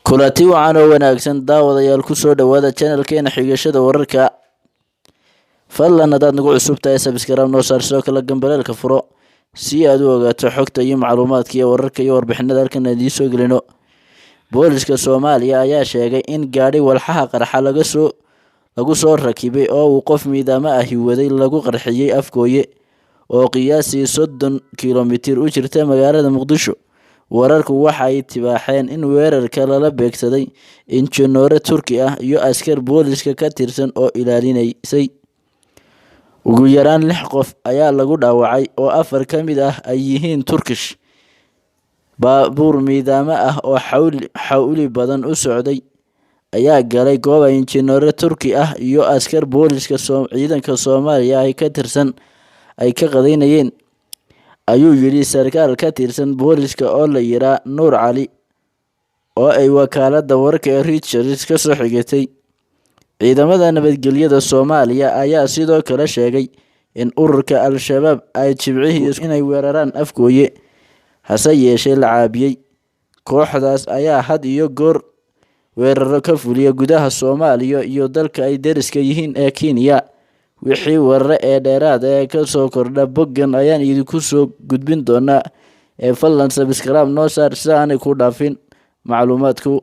Kulanti wacan oo wanaagsan, daawadayaal. Kusoo dhawaada channelkeena xigashada wararka. Fadlan haddaad nagu cusub tahay, subscribe noo saar, sidoo kale gambaleelka furo si aad u ogaato xogta iyo macluumaadka iyo wararka iyo warbixinada halkan aan idiin soo gelino. Booliska Soomaaliya ayaa sheegay in gaadhi walxaha qarxa lagu soo rakibay oo uu qof miidaamo ahi waday lagu qarxiyey Afgooye oo qiyaasii 30 kilomitir u jirta magaalada Muqdisho. Wararku waxay tibaaxeen in weerarka lala beegsaday injineero Turki ah iyo askar booliska ka tirsan oo ilaalinaysay. Ugu yaraan lix qof ayaa lagu dhaawacay oo afar ka mid ah ay yihiin Turkish. Baabuur miidaamo ah oo xawli badan u socday ayaa galay goob ay injineero Turki ah iyo askar booliska ciidanka Soomaaliya ay ka tirsan ay ka qadaynayeen, ayuu yidhi sarkaal ka tirsan booliska oo la yiraa Nuur Cali oo ay wakaaladda wararka ee Reuters ka soo xigatay. Ciidamada nabadgelyada Soomaaliya ayaa sidoo kale sheegay in ururka Al-Shabaab ay Jimcihii inay weeraraan Afgooye, hase yeeshee la caabiyey. Kooxdaas ayaa had iyo goor weeraro ka fuliya gudaha Soomaaliya iyo dalka ay deriska yihiin ee Kenya. Wixii warar ee dheeraad ee kasoo kordha, boggan ayaan idinku soo gudbin doonaa ee fadlan subscribe noo saar si aanay ku dhaafin macluumaadku.